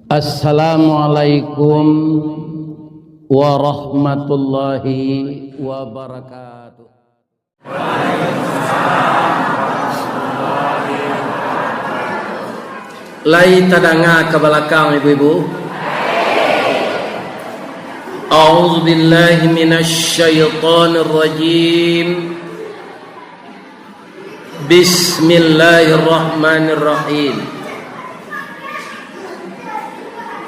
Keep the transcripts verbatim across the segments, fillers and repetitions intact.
Assalamualaikum warahmatullahi wabarakatuh. Lai tadanga ka balakang, ibu-ibu? A'udzu billahi minasy syaithanir rajim. Bismillahirrahmanirrahim.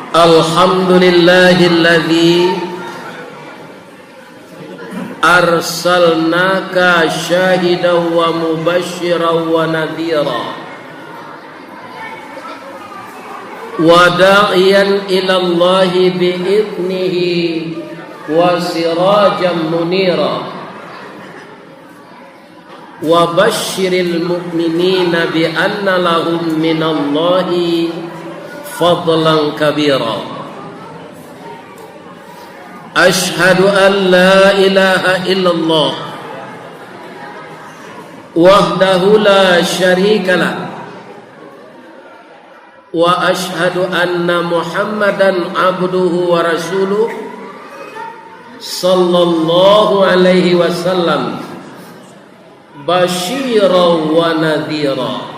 Alhamdulillahilladzi arsalnaka syahidan wa mubasyiran wa nadhira, wa da'iyan ilallahi bi'idnihi wa sirajan munira. Wa basyiril mu'minina bi anna lahum minallahi fadlan kabira. Asyhadu an la ilaha illallah wahdahu la syarikalah. Wa asyhadu anna Muhammadan abduhu wa rasuluh, sallallahu alaihi wasallam, basyiran wa nadhira.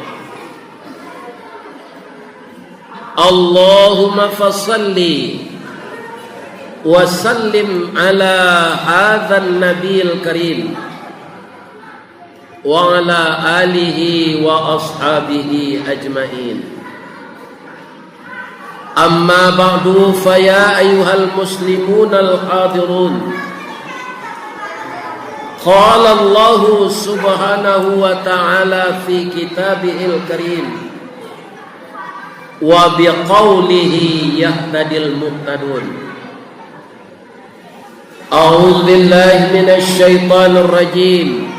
Allahumma fasalli wa sallim ala hadzan nabiyil karim, wa ala alihi wa ashabihi ajmain. Amma ba'du, fa ya ayyuhal muslimunal hadirun. Qala Allahu subhanahu wa ta'ala fi kitabihil karim, wa biqaulihi yahtadil muhtadun. A'udzu billahi minasy syaithanir rajim.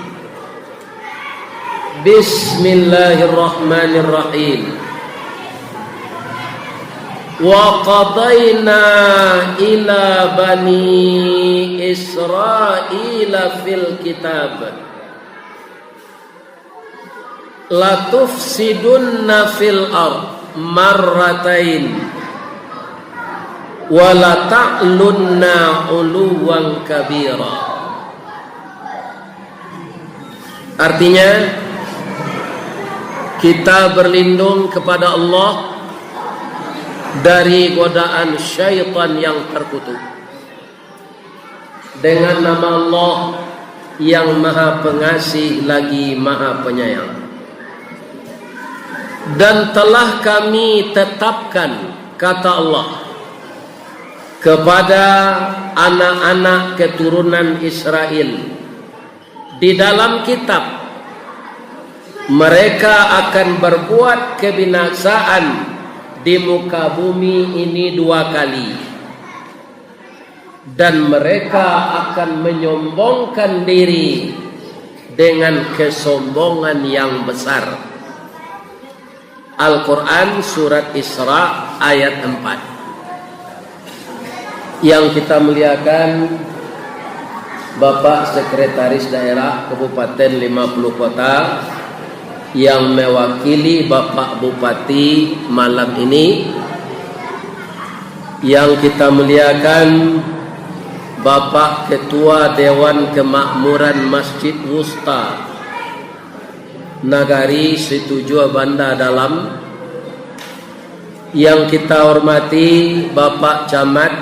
Bismillahirrahmanirrahim. Wa qadaina ila bani Israila fil kitab. Latufsidunna fil ard marratain, wa lata'lunna 'uluwan kabira. Artinya, kita berlindung kepada Allah dari godaan syaitan yang terkutuk. Dengan nama Allah yang Maha Pengasih lagi Maha Penyayang. Dan telah Kami tetapkan, kata Allah, kepada anak-anak keturunan Israel di dalam kitab, mereka akan berbuat kebinasaan di muka bumi ini dua kali. Dan mereka akan menyombongkan diri dengan kesombongan yang besar. Al-Quran, Surat Isra, ayat empat. Yang kita muliakan, Bapak Sekretaris Daerah Kabupaten Lima Puluh Kota, yang mewakili Bapak Bupati malam ini, yang kita muliakan Bapak Ketua Dewan Kemakmuran Masjid Wusta Nagari Situjuah Banda Dalam, yang kita hormati Bapak Camat,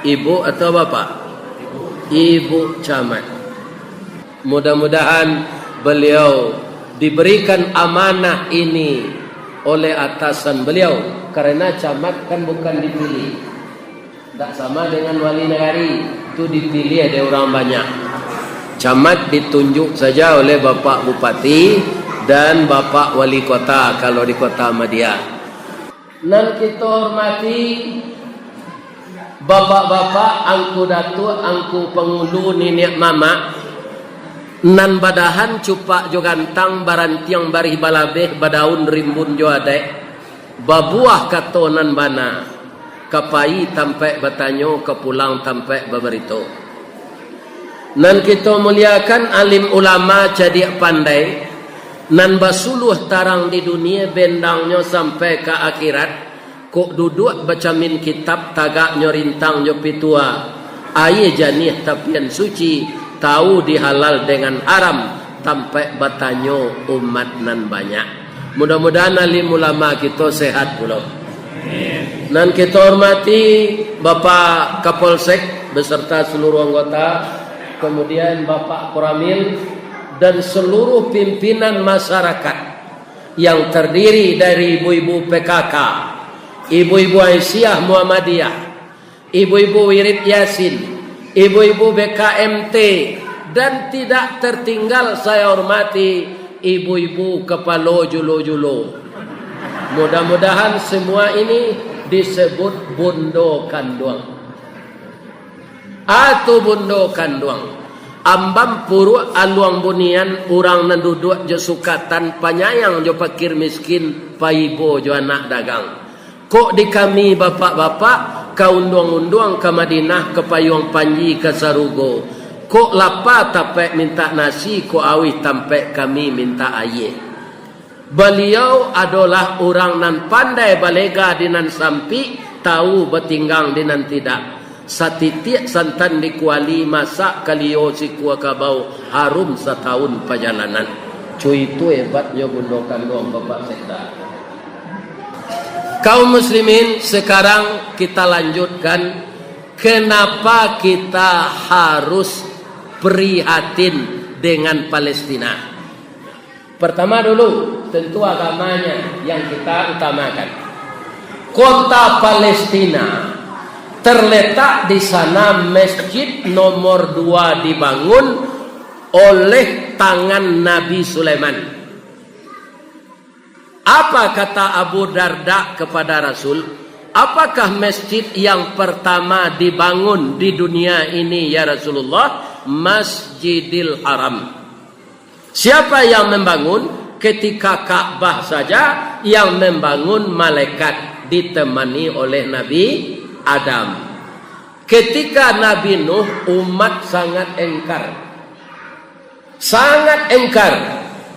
Ibu atau Bapak? Ibu Camat. Mudah-mudahan beliau diberikan amanah ini oleh atasan beliau, karena camat kan bukan dipilih. Ndak sama dengan wali nagari, tu dipilih dek urang banyak. Camat ditunjuk saja oleh Bapak Bupati dan Bapak Wali Kota kalau di Kota Madia. Nan kito hormati, bapak-bapak, angku datuak, angku pangulu, niniak mamak, nan badahan cupak jo gantang, barantiang barih balabeh, badaun rimbun jo adaik, babuah kato nan bana, ka pai tampaik batanyo, ka pulang tampaik babarito. Nan kito muliakan alim ulama cadiak pandai, nan basuluah tarang di dunia, bendangnyo sampai ka akhirat, Kok duduak bacamin kitab, tagaknyo rintang jo pitua, aia janiah tapian suci, tahu di halal dengan haram, tampaik batanyo umat nan banyak. Mudah-mudahan alim ulama kito sehat pulo. Nan kito hormati Bapak Kapolsek beserta seluruh anggota, kemudian Bapak Koramil dan seluruh pimpinan masyarakat yang terdiri dari ibu-ibu P K K, ibu-ibu Aisyah Muhammadiyah, ibu-ibu Wirid Yasin, ibu-ibu B K M T, dan tidak tertinggal saya hormati ibu-ibu kepala julo-julo. Mudah-mudahan semua ini disebut bundo kanduang. Atu bundo kanduang, ambam puruak aluang bunian, urang nan duduak jo sukatan, panyayang jo pakir miskin, paibo jo anak dagang. Kok di kami bapak-bapak, ka unduang-unduang ka Madinah, ka payuang panji ka sarugo. Kok lapa tampek mintak nasi, kok auih tampek kami mintak aia. Baliau adolah urang nan pandai balega di nan sampik, tahu batinggang di nan tidak. Satitiak santan di kuali, masak kalio sikua kabau, harum satahun pajalanan. Cuitu hebatnyo bundo kanduang Bapak Sekda. Kaum muslimin, sekarang kita lanjutkan kenapa kita harus prihatin dengan Palestina. Pertama dulu, tentu agamanya yang kita utamakan. Kota Palestina, terletak di sana masjid nomor dua dibangun oleh tangan Nabi Sulaiman. Apa kata Abu Darda kepada Rasul? "Apakah masjid yang pertama dibangun di dunia ini, ya Rasulullah?" "Masjidil Haram." Siapa yang membangun? Ketika Ka'bah saja yang membangun malaikat ditemani oleh Nabi Adam. Ketika Nabi Nuh, umat sangat engkar. Sangat engkar.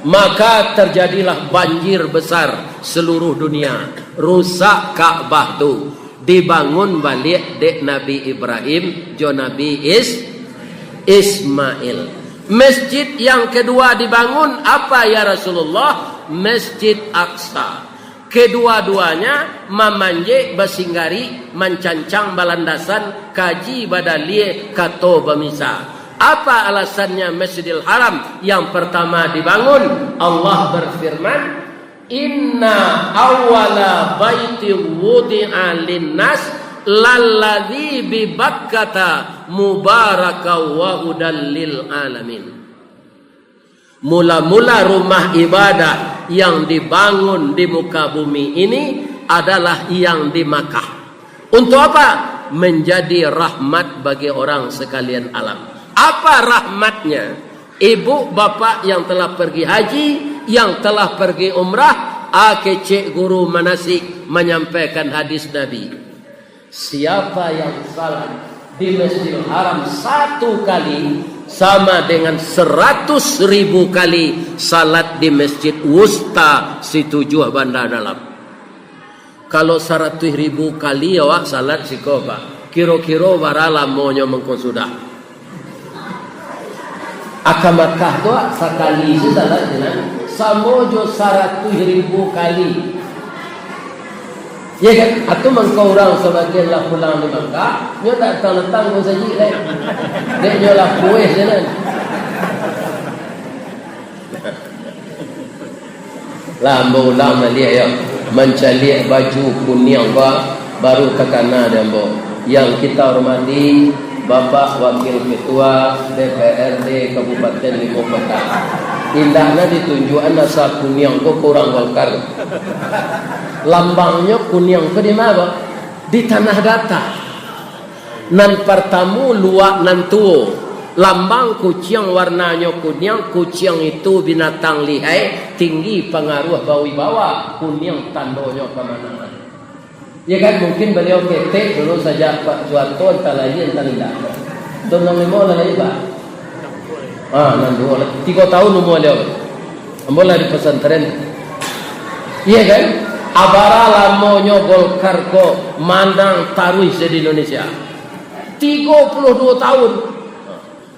Maka terjadilah banjir besar seluruh dunia. Rusak Ka'bah tu. Dibangun baliak dek Nabi Ibrahim jo Nabi Is-, Ismail. Masjid yang kedua dibangun apa, ya Rasulullah? Masjid Aqsa. Kedua-duanya mamanjek, basinggari, mancancang, balandasan, kaji, badalie, kato bamisa. Apa alasannya Masjidil Haram yang pertama dibangun? Allah berfirman, "Inna awwala baitin wudi'a linnas lalladzi bi Bakkata mubaraka wa hudal lil alamin." Mula-mula rumah ibadah yang dibangun di muka bumi ini adalah yang di Makkah. Untuk apa? Menjadi rahmat bagi orang sekalian alam. Apa rahmatnya? Ibu bapak yang telah pergi haji, yang telah pergi umrah, a kecek guru manasik menyampaikan hadis Nabi. Siapa yang salat di Masjidil Haram satu kali, sama dengan seratus ribu kali salat di Masjid Wusta Situjuah Banda Dalam. Kalau saratus ribu kali awak salat siko, Pak, kiro-kiro bara lamonyo mangko sudah? Aka Makkah tu, ah, sakali se salat je lah. Samo jo saratus ribu kali. Ya kan? Atu mangko urang sabagian lah pulang di Makkah, nyo datang-datang pun sajik lai. Dek nyo lah pueh je lah. Lah, ambo ulang baliak yo, mancaliak baju kuniang ko, baru takana di ambo. Yang kita hormati Bapak Wakil Ketua D P R D Kabupaten Limo Kota. Indak na ditunjuakan asa kuniang ko ka urang Golkar. Lambangnyo kuniang ko di ma, Bang? Di Tanah Datar. Nan partamo, luak nan tuo. Lambang kuciang warnanyo kuniang, kuciang itu binatang lihai, tinggi pangaruah bawibawa, kuniang tandonyo kamanangan. Ya kan, mungkin baliau ketek dulu sajak Pak Suharto, antah lahia, antah indak. Tahun enam limo lah lahia, Pak? Ah, enam dua lah. Tigo tahun umua baliau. Ambo lah di pesantren. Iya kan? Abara lamonyo Golkar ko manang taruih se di Indonesia? Tigo puluah duo tahun.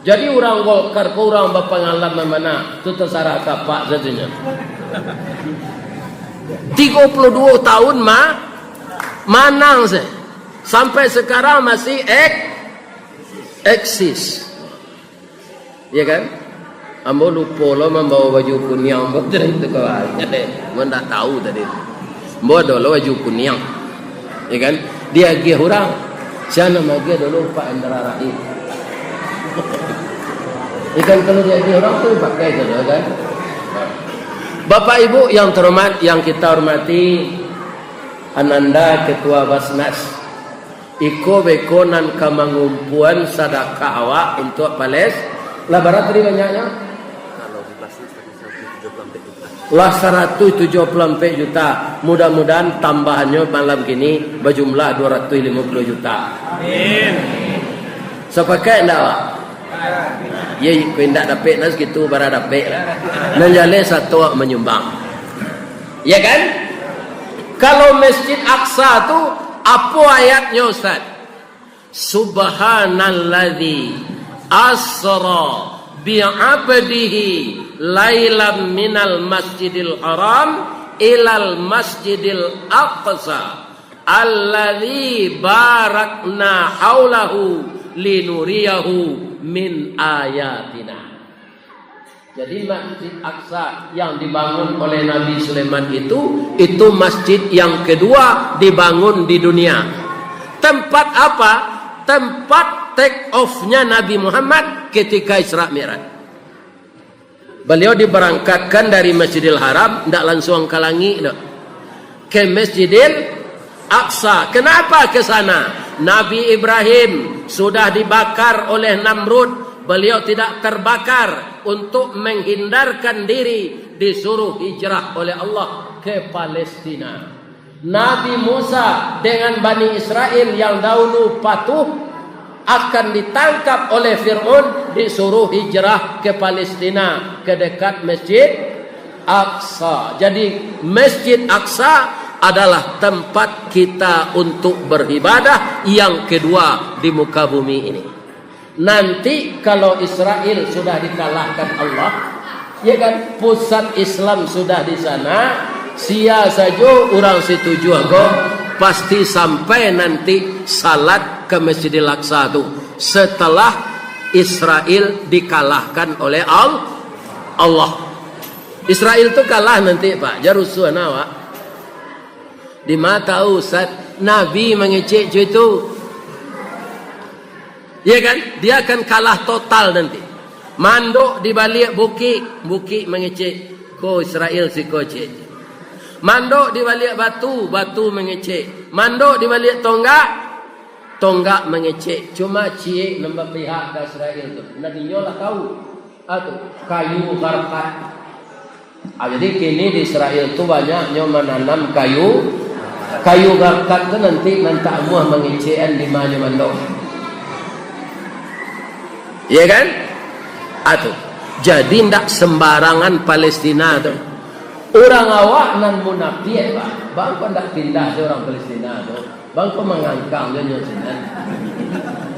Jadi urang Golkar ko urang bapangalaman bana, tu tasarah ka Apak satunyo. Tigo puluah duo tahun ma-, manang se. Sampai sekarang masih ek-, eksis. Ya kan? Ambo lupo lo mambawa baju kuniang, ambo tadi tu kawan. Ambo ndak tahu tadi. Ambo ado lo baju kuniang. Ya kan? Diagiah urang. Sia nan maagiah dulu Pak Indra Rahim. Ya kan, kalau diagiah urang tu pakai sajo kan. Bapak Ibu yang terhormat, yang kita hormati, Ananda Ketua Basnas. Iko beko nan ka mangumpuan sadakah awak untuak Pales-, lah bara tadi banyaknyo? Lah saratuih tujuah puluah ampek juta. Mudah-mudahan tambahannyo malam kini bajumlah duo ratuih limo puluah juta. Amin. Sapakaik ndak awak? Ya, kok indak dapek nan sakitu, bara dapek lah. Nan jaleh sato awak manyumbang. Ya kan? Kalau Masjid Aqsa tu, apo ayatnyo, Ustaz? "Subhanalladzi asra bi'abdihi lailam minal masjidil haram ilal masjidil aqsa alladzi barakna haulahu linuriyahu min ayatina." Jadi, Masjid Aqsa yang dibangun oleh Nabi Sulaiman itu, itu masjid yang kedua dibangun di dunia. Tempat apa? Tempat take off-nya Nabi Muhammad ketika Isra Mi'raj. Beliau diberangkatkan dari Masjidil Haram, ndak langsung ka langik, doh. Ke Masjidil Aqsa. Kenapa ke sana? Nabi Ibrahim sudah dibakar oleh Namrud, beliau tidak terbakar untuk menghindarkan diri, disuruh hijrah oleh Allah ke Palestina. Nabi Musa dengan Bani Israel yang dahulu patuh akan ditangkap oleh Fir'aun, disuruh hijrah ke Palestina, ke dekat Masjid Aqsa. Jadi, Masjid Aqsa adalah tempat kita untuk beribadah yang kedua di muka bumi ini. Nanti kalau Israel sudah dikalahkan Allah, ya kan, pusat Islam sudah di sana, sia sajo urang Situjuah ko pasti sampai nanti salat ke Masjidil Aqsa tu setelah Israel dikalahkan oleh Al-, Allah. Israel tu kalah nanti, Pak, jan rusuah nah awak. Dima tahu, Ustaz? Nabi mangecek co itu. Ya kan? Dia akan kalah total nanti. Mandok di baliak bukik, bukik mangecek. Ko Israel siko, cek. Mandok di baliak batu, batu mangecek. Mandok di baliak tonggak, tonggak mangecek. Cuma ciek nan bapihak ka Israel tu. Nan inyo lah tahu. Ah, tu, kayu garkat. Ah, jadi kini di Israel tu banyaknyo mananam kayu, kayu garkat tu nanti nan tamuah mangecekan di ma nyo mandok. Iya kan? Ah, tu. Jadi ndak sembarangan Palestina tu. Urang awak nan munapiak, Pak. Bang, kok ndak pindah tu urang Palestina tu? Bang, kok mangangkang jo nyo sinan?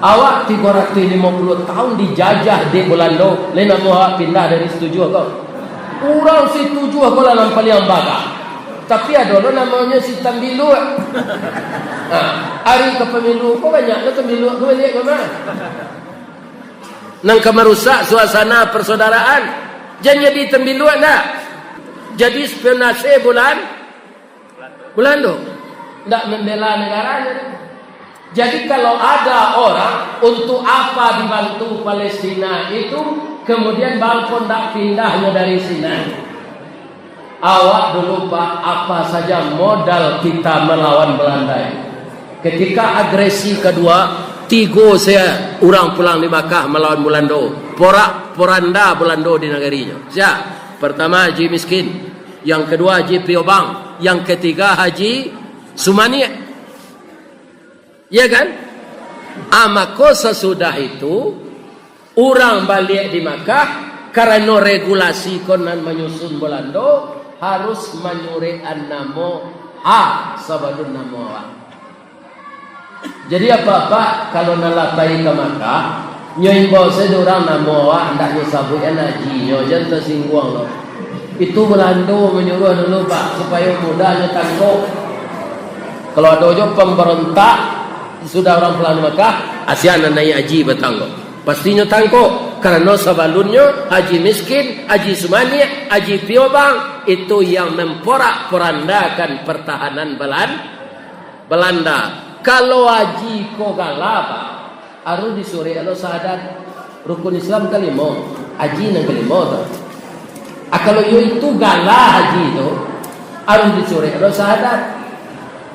Awak tigo ratuih limo puluah tahun dijajah dek Bulando, lai namuah awak pindah dari Situjuah ko? Urang Situjuah ko lah nan paliang bagak. Tapi ado lo namonyo si Tambiluak. Ha, ari ka pamilu ko banyak lo Tambiluak ko baliak ko mah. Nan ka marusak suasana persaudaraan. Jan jadi Tambiluak ndak? Jadi spionase Bulan Bulando. Ndak membela negaranya. Jadi, kalau ada orang, untuk apa dibantu Palestina itu, kemudian bangko ndak pindahnyo dari Sinan? Awak dulu, Pak, apa saja modal kita melawan Belanda itu. Ketika agresi kedua, tigo saja urang pulang di Makkah melawan Bulando. Porak-poranda Bulando di nagarinyo. Sia? Pertama, Haji Miskin. Yang kedua Haji Piobang, yang ketiga Haji Sumaniak. Ya kan? Ah, mako sasudah itu, urang baliak di Makkah, karano regulasi ko nan manyusun Bulando, harus manyurekan namo A, sabalun namo awak. Jadi, apak-apak, kalau nan lah pai ka Makkah, nyo imbau sajo urang namo awak, andak nyo sabuikan haji nyo, jan tasingguang lo. Itu Balando manyuruah dulu, Pak, supayo mudah nyo tangkok. Kalau ado jo pambarontak, sudah urang pulang di Makkah, asian nan naiak haji batangkok. Pastinyo tangkok, karano sabalunnyo Haji Miskin, Haji Sumaniak, Haji Piobang, itu yang memporak-porandakan pertahanan Balan-, Balanda. Kalau haji ko gala, Pak, harus disurek lo sahadat. Rukun Islam kalimo, haji nan kalimo tu. Ah, kalau iyo itu gala haji tu, harus disurek lo sahadat.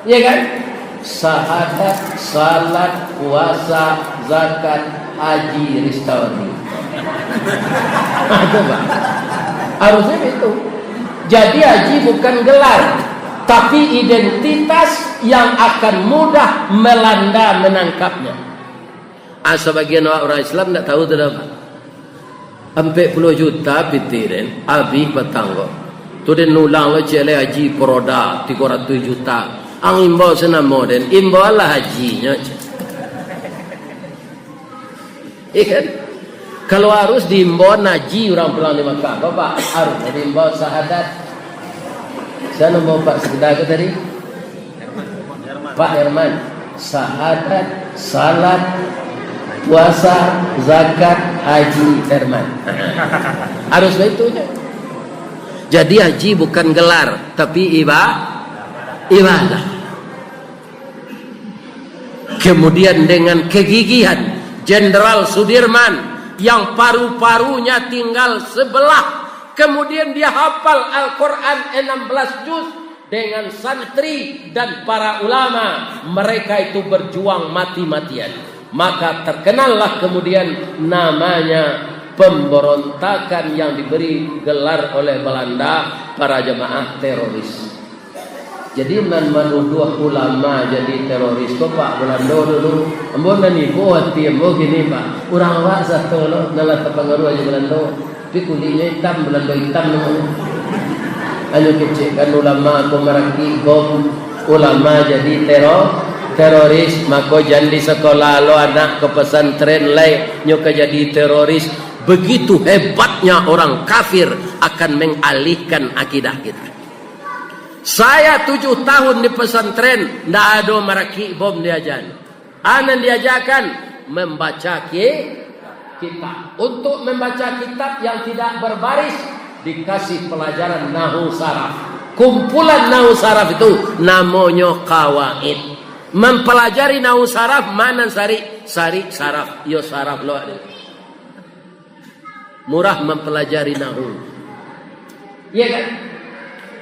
Iya kan? Sahadat, salat, puasa, zakat, haji, restoring. Itu, Pak. Harusnya itu. Jadi, haji bukan gelar, tapi identitas yang akan mudah melanda menangkapnya. Ah, sabagian awak urang Islam ndak tahu tu dah, Pak. Ampek puluah juta pitih den, abih batangkok. Tu den ulang lo ciek lai haji, peroda tigo ratuih juta. Ang imbau se namo den, imbau alah hajinyo, cek. Iya kan? Kalau harus diimbau haji urang pulang di Makkah, Bapak, harus diimbau sahadat. Sia namo Pak Sekda ko tadi? Pak Herman, sahadat, salat, puasa, zakat, haji, Herman. Harus baitu nyo. Jadi, haji bukan gelar, tapi iba-, ibadah. Kemudian, dengan kegigihan Jenderal Sudirman yang paru-parunya tinggal sebelah, kemudian dia hafal Al-Quran enam belas juz, dengan santri dan para ulama, mereka itu berjuang mati-matian. Maka terkenallah kemudian namanya pemberontakan yang diberi gelar oleh Belanda, para jemaah, teroris. Jadi, nan manuduah ulama jadi teroris ko, Pak, Belanda dulu. Ambo nan ibo ati ambo kini, Pak. Urang awak sato lo, nan lah tapangaruah jo Belanda. Tapi kuliknyo itam, Belanda itam namonyo. Hanyo kecekkan ulama ko marakik bom, ulama jadi tero-, teroris, mako jan di sekolah lo anak ka pesantren lai, nyo ka jadi teroris. Begitu hebatnya orang kafir akan mengalihkan akidah kita. Saya tujuh tahun di pesantren, ndak ado marakik bom diajan. A nan diajakan, membaca ki-, kitab. Untuk membaca kitab yang tidak berbaris, dikasih pelajaran nahwu saraf. Kumpulan nahwu saraf itu namonyo kawaid. Mempelajari nahwu saraf, ma nan sarik? Sarik saraf. Iyo saraf lo ado. Murah mempelajari nahwu. Iya kan?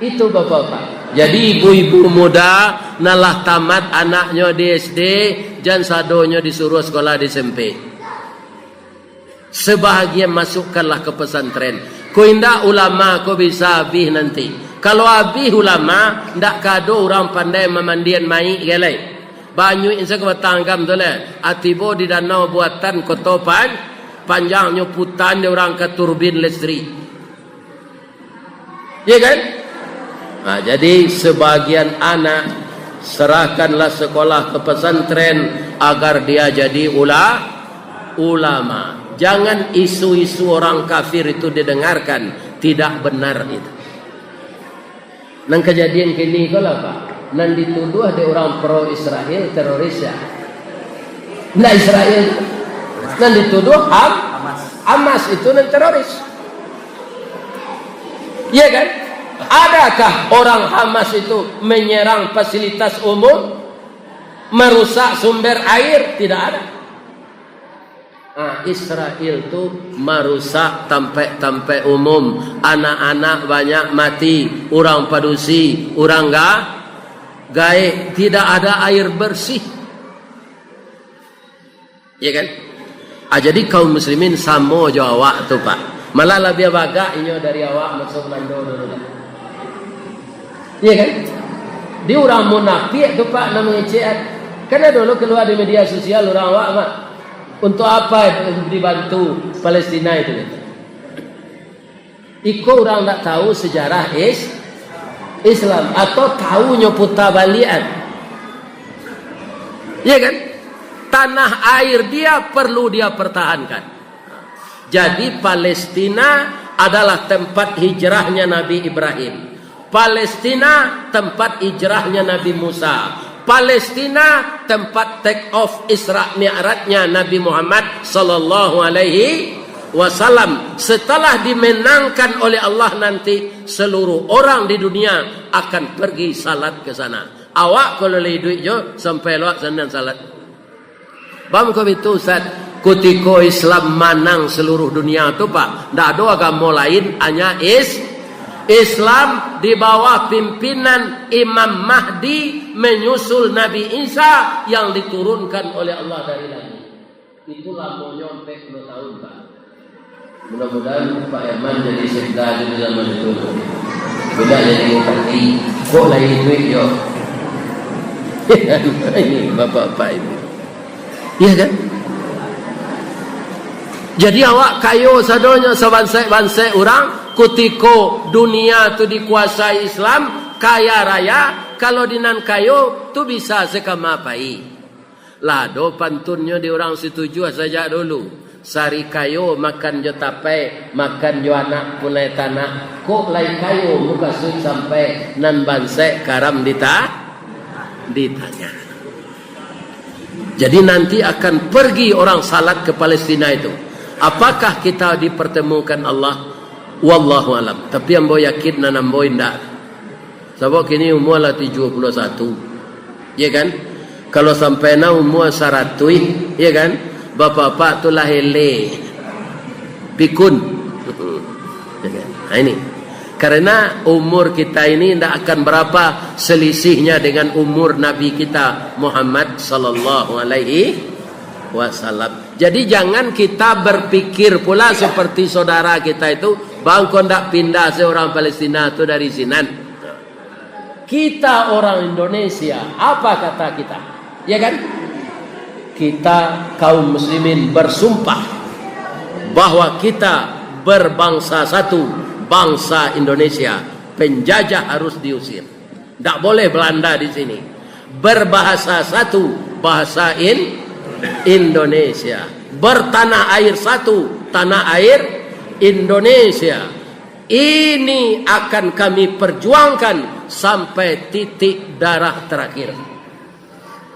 Itu, Bapak-bapak. Jadi, ibu-ibu muda, nan lah tamat anaknyo di S D, jan sadonyo disuruah sekolah di S M P. Sebahagian masukkanlah ke pesantren. Ko indak, ulama ko bisa abih nanti. Kalau abih ulama, ndak ka ado urang pandai mamandian mayik gai lai. Banyuik insa ka batang agam tu lah. A tibo di danau buatan Koto Pan-, Panjang nyo putan di urang ka turbin listrik. Iya kan? Nah, jadi sebagian anak serahkanlah sekolah ke pesantren agar dia jadi ula-, ulama. Jangan isu-isu orang kafir itu didengarkan, tidak benar itu. Nan kajadian kini ko lah, Pak. Nan dituduah dek urang pro Israel teroris, ya. Ndak Israel. Nan dituduah Ham-, Hamas itu nan teroris. Iya kan? Adakah orang Hamas itu menyerang fasilitas umum, merusak sumber air? Tidak ada. Ah, Israel tu marusak tampek-tampek umum, anak-anak banyak mati, urang padusi, urang ga-, gaek, tidak ada air bersih. Ya kan? Ah, jadi kaum muslimin samo jo awak tu, Pak. Malah labiah bagak inyo dari awak masa Belando dulu lah. Iya kan? Di urang munafik tu, Pak, nan mangecek. Kan ado lo kalua di media sosial urang awak, Pak. Untuk apa dibantu Palestina itu? Iko urang ndak tahu sejarah Is-, Islam, atau tahunyo puta balian. Ya kan? Tanah air dia perlu dia pertahankan. Jadi, Palestina adalah tempat hijrahnya Nabi Ibrahim. Palestina tempat hijrahnya Nabi Musa. Palestina tempat take off Isra Mi'rajnya Nabi Muhammad sallallahu alaihi wasallam. Setelah dimenangkan oleh Allah nanti, seluruh orang di dunia akan pergi salat ke sana. Awak kalau lai iduik jo, sampai lawak sanan salat. Paham ko itu, Ustaz? Kutiko Islam manang seluruh dunia tu, Pak, ndak ado agamo lain, hanya is-, Islam di bawah pimpinan Imam Mahdi menyusul Nabi Isa yang diturunkan oleh Allah dari langit. Itu lamonyo ampek puluah tahun, Pak. Mudah-mudahan Pak Herman jadi sekda di zaman itu. Tidak jadi bupati. Kok lai duit yo? Ini bapak-bapak ini. Iya kan? Jadi awak kayo sadonyo sabansek-bansek urang, kutiko dunia tu dikuasai Islam, kaya raya, kalau di nan kayo tu bisa sakama pai. Lah ado pantunnyo di urang Situjuah sajak dulu. Sari kayo makan jo tapai, makan jo anak punai tanak. Kok lai kayo mukasuik sampai nan bansek karam dita-, ditanya. Jadi nanti akan pergi orang salat ke Palestina itu. Apakah kita dipertemukan Allah? Wallahu alam. Tapi ambo yakin nan ambo indak. Sabab kini umua lah tujuah puluah satu. Ya kan? Kalau sampai na umua saratuih, ya kan? Bapak-bapak tu lah eleh. Pikun. Ya kan? Nah, ini. Karena umur kita ini ndak akan berapa selisihnya dengan umur Nabi kita Muhammad sallallahu alaihi wasallam. Jadi jangan kita berpikir pula seperti saudara kita itu, bangko ndak pindah se urang Palestina tu dari sinan. Kita orang Indonesia, apa kata kita? Ya kan? Kita kaum muslimin bersumpah bahwa kita berbangsa satu, bangsa Indonesia. Penjajah harus diusir. Ndak boleh Belanda di sini. Berbahasa satu, bahasa In-, Indonesia. Bertanah air satu, tanah air Indonesia. Ini akan kami perjuangkan sampai titik darah terakhir.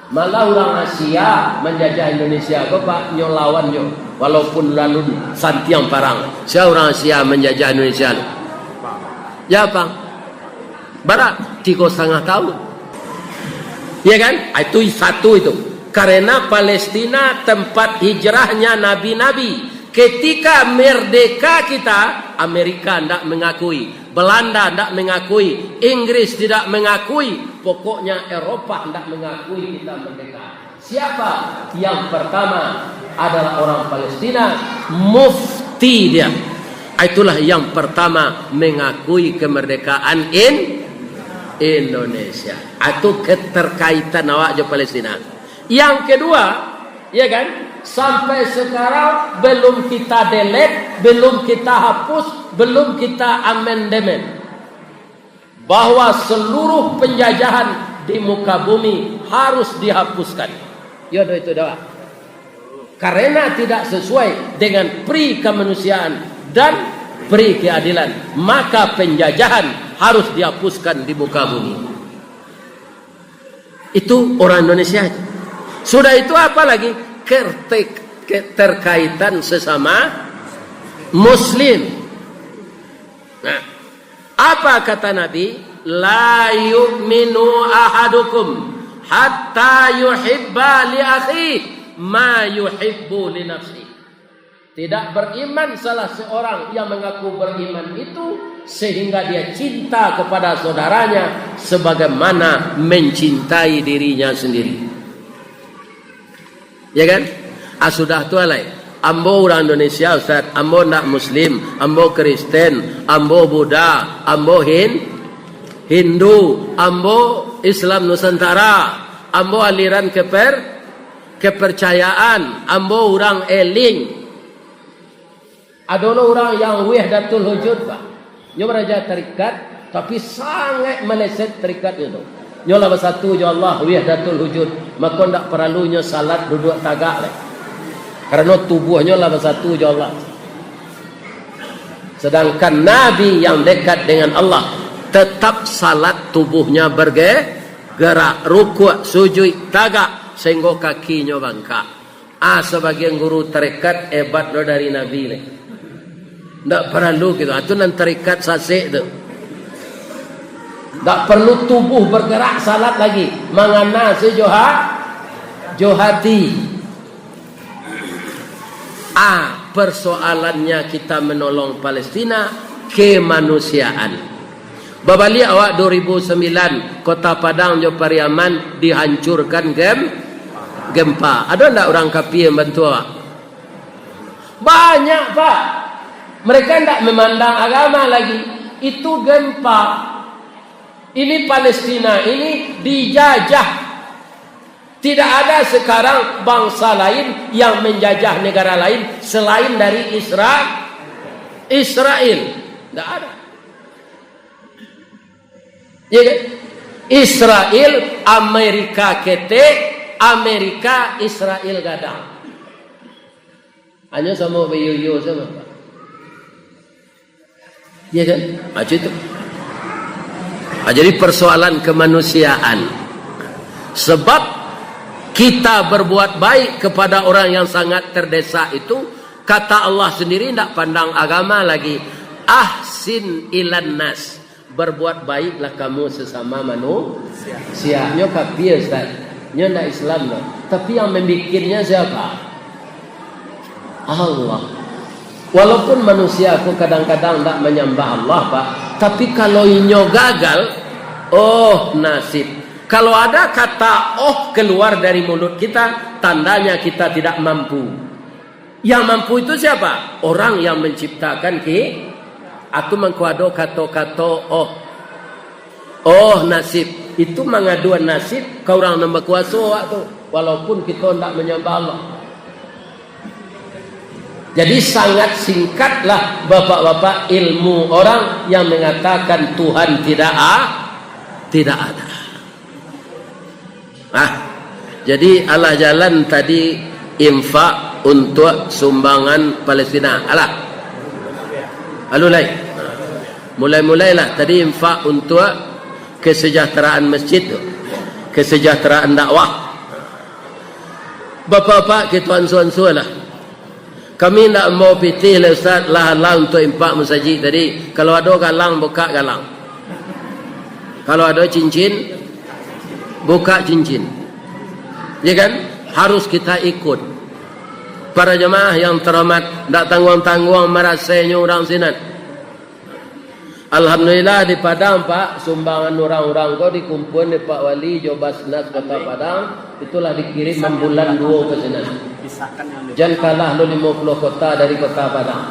Malah urang Asia manjajah Indonesia ko, Pak, nyo lawan nyo, walaupun lalun santiang parang. Sia urang Asia manjajah Indonesia tu? Ya, Pak. Bara? Tigo satangah tahun. Ya kan? Ah, itu satu itu. Karena Palestina tempat hijrahnya nabi-nabi. Ketika merdeka kita, Amerika ndak mengakui, Belanda ndak mengakui, Inggris tidak mengakui, pokoknya Eropa ndak mengakui kita merdeka. Siapa yang pertama? Adalah orang Palestina, mufti dia. Itulah yang pertama mengakui kemerdekaan In-, Indonesia. Itu keterkaitan awak jo Palestina. Yang kedua, ya kan, sampai sekarang belum kita delete, belum kita hapus, belum kita amandemen. Bahwa seluruh penjajahan di muka bumi harus dihapuskan. Yo, doh itu doh. Karena tidak sesuai dengan pri kemanusiaan dan pri keadilan, maka penjajahan harus dihapuskan di muka bumi. Itu orang Indonesia. Sudah itu apa lagi? Kertek-, keterkaitan sesama Muslim. Nah, apa kata Nabi? "La yu'minu ahadukum hatta yuhibba li akhihi ma yuhibbu li nafsihi." Tidak beriman salah seorang yang mengaku beriman itu sehingga dia cinta kepada saudaranya sebagaimana mencintai dirinya sendiri. Ya kan? Ah, sudah tu alai. Ambo urang Indonesia, Ustaz. Ambo ndak Muslim. Ambo Kristen. Ambo Buddha. Ambo Hin-, Hindu. Ambo Islam Nusantara. Ambo aliran keper-, kepercayaan. Ambo urang Eling. Ado lo urang yang Wahdatul Wujud, Pak. Nyo baraja tarikat, Tapi sangaik meleset tarikatnyo tu. Nyo lah basatu jo Allah, wahdatul wujud. Mako ndak paralu nyo salat duduak tagak lai. Karano tubuahnyo lah basatu jo Allah. Sedangkan Nabi yang dekat dengan Allah, tetap salat tubuhnya berge-, gerak, rukuk, sujud, tagak, sehingga kakinyo bangkak. Ah, sabagian guru tarekat hebat lo dari Nabi ni. Ndak paralu gitu. Ah, tu nan tarekat sasek tu. Ndak perlu tubuh bergerak salat lagi. Mangana se jo ha-, jo hati. Ah, persoalannya kita menolong Palestina, kemanusiaan. Babaliak awak dua ribu sembilan, Kota Padang jo Pariaman dihancurkan gem-, gempa. Ado ndak urang kapia bantu awak? Banyak, Pak. Mereka ndak memandang agama lagi. Itu gempa. Ini Palestina, ini dijajah. Tidak ada sekarang bangsa lain yang menjajah negara lain selain dari Isra-, Israel. Tidak ada. Ya kan? Israel, Amerika ketek, Amerika, Israel gadang. Hanyo samo bayo-yo samo. Ya kan? Macam itu. Ah, jadi persoalan kemanusiaan. Sebab kita berbuat baik kepada orang yang sangat terdesak itu, kata Allah sendiri ndak pandang agama lagi. Ahsin ilan nas. Berbuat baiklah kamu sesama manusia. Nyo kapia, Ustaz. Nyo ndak Islam doh. Tapi yang membikinnya siapa? Allah. Walaupun manusia ko kadang-kadang ndak manyambah Allah, Pak, tapi kalau inyo gagal, oh nasib. Kalau ada kata "oh" keluar dari mulut kita, tandanya kita tidak mampu. Yang mampu itu siapa? Orang yang menciptakan ki-, aku mangko ado kato-kato "oh". Oh, nasib. Itu mangaduan nasib ka urang nan bakuaso awak tu, walaupun kito ndak manyambah Allah. Jadi, sangat singkatlah, bapak-bapak, ilmu orang yang mengatakan Tuhan tidak a-, tidak ada. Ah, jadi alah jalan tadi infak untuak sumbangan Palestina. Alah. Alun lai. Mulai-mulailah tadi infak untuak kesejahteraan masjid tu. Kesejahteraan dakwah. Bapak-bapak, kito ansua-ansua lah. Kami ndak mambawa pitih lai, Ustaz, lah alah untuak infak masajik tadi. Kalau ado galang, bukak galang. Kalau ado cincin, bukak cincin. Ya kan? Harus kita ikut. Para jamaah yang terhormat, ndak tangguang-tangguang marasenyo urang sinan. Alhamdulillah, di Padang, Pak, sumbangan urang-urang ko dikumpuan dek Pak Wali jo Basnas Kota Padang, itulah dikirim ambulan duo ka sinan. Jan kalah lo limo puluah kota dari Kota Padang.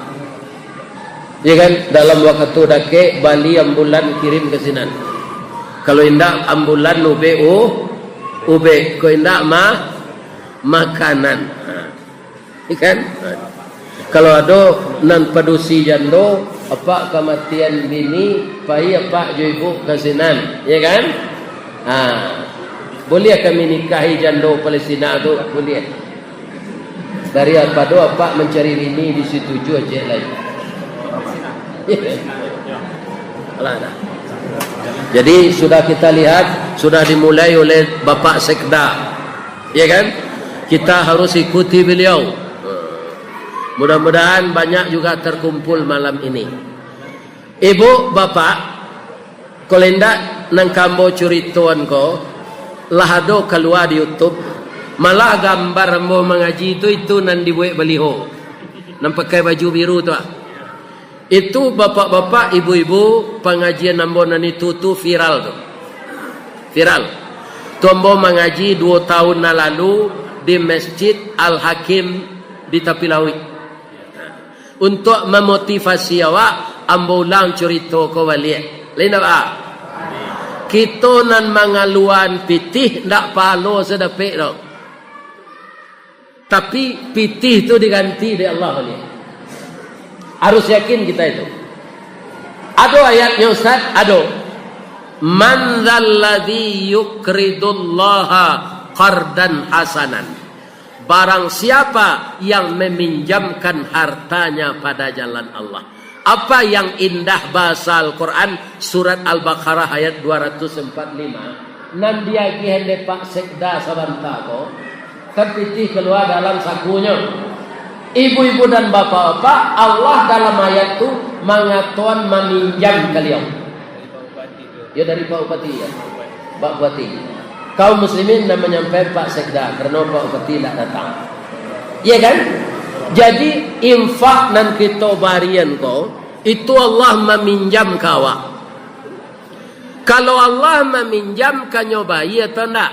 Ya kan, dalam wakatu dakek, bali ambulan kirim ka sinan. Kalau indak ambulan, ubek u-, ubek. Kalau indak ma-, makanan. Ha. Ikan? Kalau ado nan padusi jando, apak kamatian bini, pai apak jo ibu ka sinan, ya kan? Ha. Buliah kami nikahi jando Palestina tu, buliah. Daripado apak mancari bini di situ juo cek lai. Alah, dah. Jadi, sudah kita lihat, sudah dimulai oleh Bapak Sekda. Ya kan? Kita harus ikuti beliau. Mudah-mudahan banyak juga terkumpul malam ini. Ibu, bapak, kalau indak nan ka ambo curitoan ko, lah ado kalua di YouTube, malah gambar ambo mangaji tu, itu nan dibuek baliho, nan pakai baju biru tu, ah. Itu, bapak-bapak, ibu-ibu, pangajian ambo nan itu tu viral tu. Viral. Tu ambo mangaji duo tahun nan lalu di Masjid Al-Hakim di Tapi Lauik. Untuak mamotivasi awak, ambo ulang curito ko baliak. Lain apa? Kito nan mangaluan pitih, ndak pahalo sadapek doh. Tapi, pitih tu diganti dek Allah baliak. Harus yakin kita itu. Ado ayatnyo, Ustaz? Ado. "Man dzalladzi yuqridullaha qardan hasanan." Barang siapa yang meminjamkan hartanya pada jalan Allah. Apa yang indah bahasa Al-Quran, surat Al-Baqarah ayat dua ratus empat lima. Nan diagiahan dek Pak Sekda sabanta ko, kan pitih kalua dalam sakunyo. Ibu-ibu dan bapak-bapak, Allah dalam ayat tu mangatoan maminjam kalian. Ya, dari Pak Bupati, ya. Pak Bupati. Kaum muslimin nan manyampaian Pak Sekda, karena Pak Bupati ndak datang. Iya kan? Jadi, infak nan kito barian ko, itu Allah maminjam ka awak. Kalau Allah maminjam, kanyo bayia atau ndak?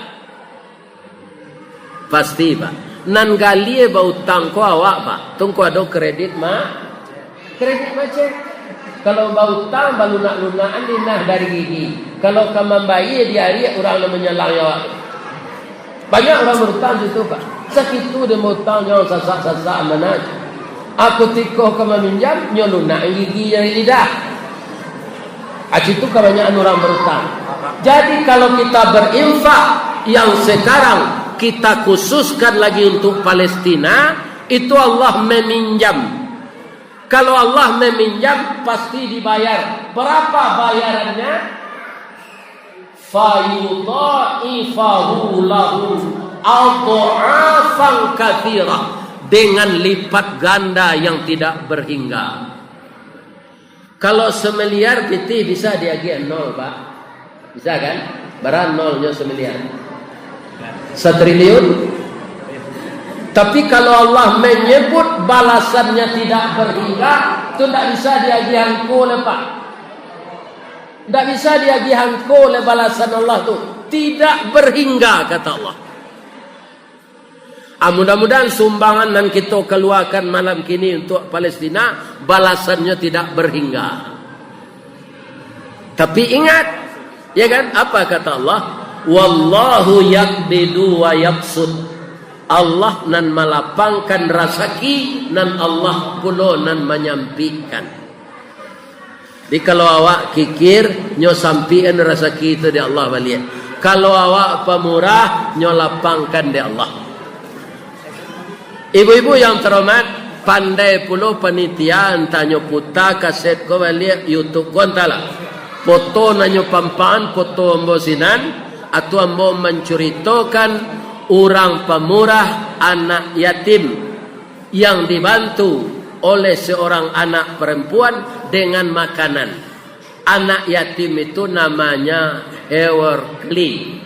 Pasti, Pak. Nan galie bautang ko awak, Pak. Tu ko ado kredit ma-, kredit macet. Kalau bautang, balunak-lunakan inah dari gigi. Kalau ka mambayia di ariak, urang nan manyalang nyo awak tu. Banyak urang barutang situ, Pak. Sakitu den bautang, nyo sasak-sasak amanah. Aku tiko ka maminjam, nyo lunak gigi dari lidah. Ah, situ kabanyakan urang barutang. Jadi, kalau kita berinfak, yang sekarang kita khususkan lagi untuk Palestina, itu Allah meminjam. Kalau Allah meminjam, pasti dibayar. Berapa bayarannya? "Fayudha'ifahu lahu adh'afan katsirah." Dengan lipat ganda yang tidak berhingga. Kalau semiliar pitih bisa diagiah nol, Pak. Bisa kan? Bara nolnyo semiliar? Satriliun? Tapi kalau Allah menyebut balasannya tidak berhingga, tu ndak bisa diagiah angko lai, Pak. Ndak bisa diagiah angko lai balasan Allah tu. Tidak berhingga, kata Allah. Ah, mudah-mudahan sumbangan nan kito kaluakan malam kini untuk Palestina, balasannyo tidak berhingga. Tapi ingat, ya kan, apa kata Allah? "Wallahu yaqbidu wa yabsut." Allah nan malapangkan rasaki, nan Allah pulo nan manyampikkan. Jadi, kalau awak kikir, nyo sampikan rasaki tu dek Allah baliak. Kalau awak pamurah, nyo lapangkan dek Allah. Ibu-ibu yang terhormat, pandai pulo panitia, antah nyo puta kaset ko baliak, YouTube ko antahlah. Foto nan nyo pampaan, foto ambo sinan, atau ambo mancuritokan urang pamurah, anak yatim yang dibantu oleh seorang anak perempuan dengan makanan. Anak yatim itu namanya Eworkli.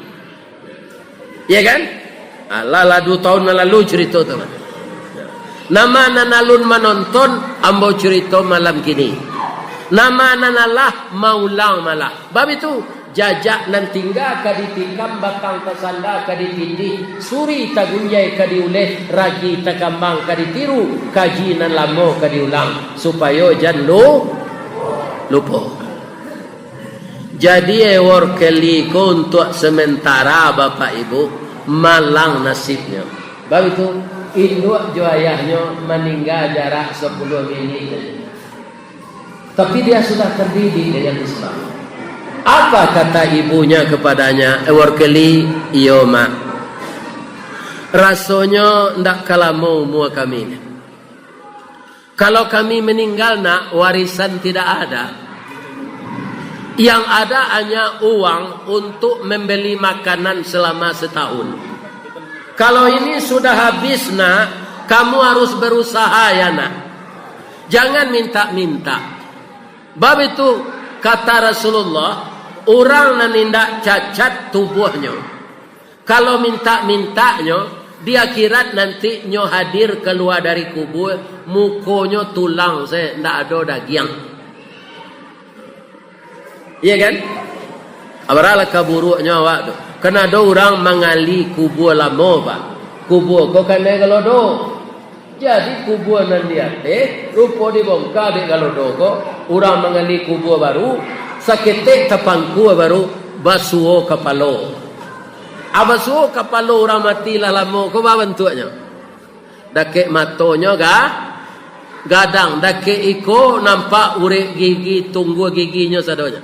Ya kan? Alah, lah dua tahun yang lalu cerita tu. Nama nan alun manonton, ambo cerita malam kini. Nama nan alah, maulang malah. Bab itu, jajak nan tingga ka ditikam, batang tasanda ka ditindih, suri tagunjai ka diuleh, ragi takambang ka ditiru, kaji nan lamo ka diulang, supayo jan lu-, lupo. Jadi, Eworkli ko untuak sementara, Bapak Ibu, malang nasibnyo. Bab itu, induak jo ayahnyo maningga jarak sapuluah minik sajo. Tapi dia sudah terdidik dengan Islam. Apa kata ibunya kepadanya, "Eworkli, iyo, Mak. Rasonyo ndak ka lamo umua kami. Kalau kami meninggal, Nak, warisan tidak ada. Yang ada hanya uang untuk membeli makanan selama setahun. Kalau ini sudah habis, Nak, kamu harus berusaha, ya, Nak. Jangan minta-minta." Bab itu, kata Rasulullah, urang nan indak cacat tubuahnyo, kalau minta-mintanyo, di akhirat nanti nyo hadir kalua dari kubua, mukonyo tulang se, ndak ado dagiang. Iya kan? Abaralah kaburuaknyo awak tu. Kan ado urang mangali kubua lamo, Pak. Kubua ko kanai galodo. Jadi, kubua nan di ateh, rupo dibongka dek galodo ko, urang mangali kubua baru, saketek tapangkua baru, basuo kapalo. Ah, basuo kapalo urang mati lah lamo ko, ba bantuaknyo. Dakek matonyo ga-, Gadang, dakek iko nampak urek gigi, tunggua giginyo sadonyo.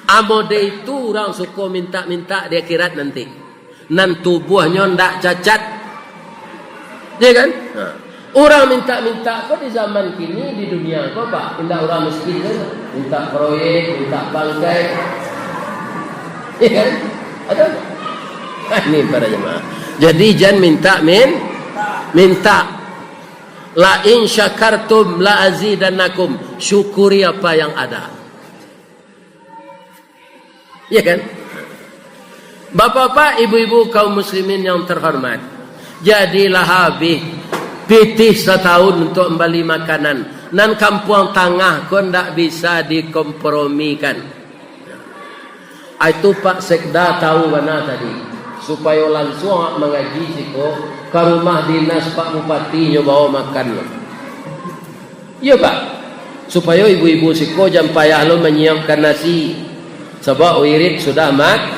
Amode itu urang suko mintak-mintak di akhirat nanti. Nan tubuahnyo ndak cacat. Iya kan? Ha. Urang mintak-mintak ko di zaman kini, di dunia ko, Pak, indak urang miskin sajo. Mintak proyek, mintak bangkai. Iya kan? Ada. Ah, ini para jemaah. Jadi, jan mintak min-, mintak. "La in syakartum la azidannakum." Syukuri apa yang ada. Iya kan? Bapak-bapak, ibu-ibu, kaum muslimin yang terhormat, jadilah habih pitih satahun untuk mambali makanan. Nan kampuang tangah ko ndak bisa dikompromikan. Ah, itu Pak Sekda tahu bana tadi. Supayo lansuang awak mangaji siko, ka rumah dinas Pak Bupati nyo bawa makan. Iyo, Pak. Supayo ibu-ibu siko jan payah lo manyiapkan nasi. Sabab wirid sudah mag-,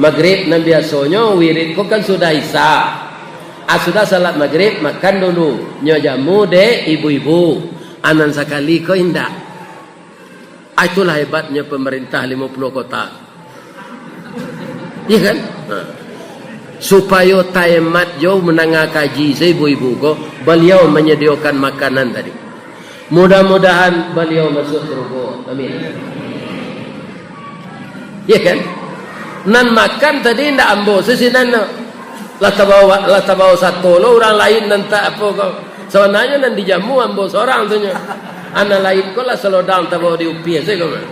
magrib, nan biasonyo wirid ko kan sudah isya. Ah, sudah salat magrib, makan dulu. Nyo jamu dek ibu-ibu. Ah, nan sakali ko indak. Ah, itulah hebatnyo pemerintah limo puluah kota. Iya kan? Ha. Supayo tahemat jo mandanga kaji saibu-ibu ko, baliau manyadiokan makanan tadi. Mudah-mudahan baliau masuak sarugo. Amin. Iya kan? Nan makan tadi ndak ambo se sinan no. Lah tabao, lah tabao sato lo urang lain nan tak apo ko. Sabananyo nan dijamu ambo sorang tu nyo. Anak lain ko lah salodang tabao di upie se ko mah.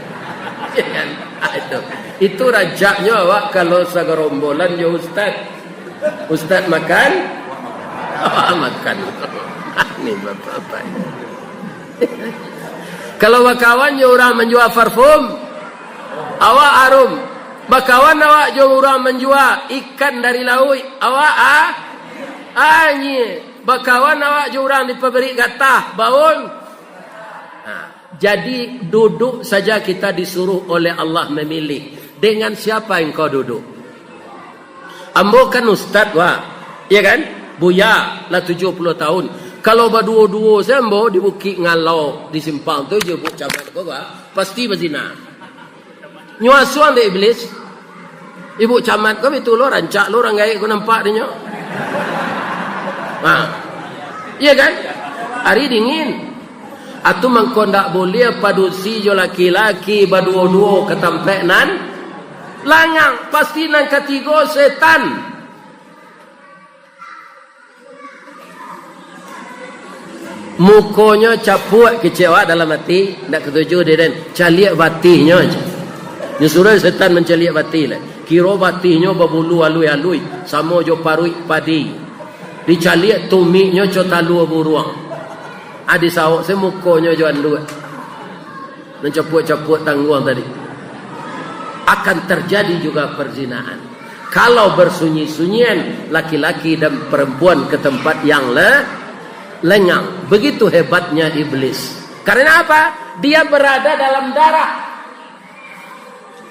Iya kan? Ah, itu. Itu rancaknyo awak kalau sagarombolan jo ustaz. Ustaz makan, awak makan. Ni bapak-bapak. Kalau bakawan jo urang manjua parfum, awak arum. Bakawan awak jo urang manjua ikan dari lauik, awak a-, anyia. Bakawan awak jo urang dipabari gatah, baun. Ha, jadi, duduk saja kita disuruh oleh Allah memilih. Dengan siapa engkau duduk? Ambo kan ustaz, Wak. Iya kan? Buya, lah tujuah puluah tahun. Kalau baduo-duo se ambo di Bukik Ngalau, di simpang tu jo Buk Camat ko, Wak, pasti bazina. Nyo asuang dek Iblis. Ibu Camat ko bitu lo, rancak lo urang gaek ko nampak dinyo. Ha. Iya kan? Ari dingin. Atu mangko ndak buliah padusi jo laki-laki baduo-duo ka tampek nan langang. Pasti nan katigo setan. Mukonyo capuak kecek awak dalam ati, ndak katuju di den. Caliak batihnyo aja. Nyo suruah setan mancaliak batih lah. Kiro batihnyo babulu alui-alui, samo jo paruik padi. Dicaliak tumiknyo co talua buruang. Ah, disaok se mukonyo jo anduak. Mancapuak-capuak tangguang tadi. Akan terjadi juga perzinaan. Kalau bersunyi-sunyian laki-laki dan perempuan ke tempat yang le-, lengang. Begitu hebatnya iblis. Karena apa? Dia berada dalam darah.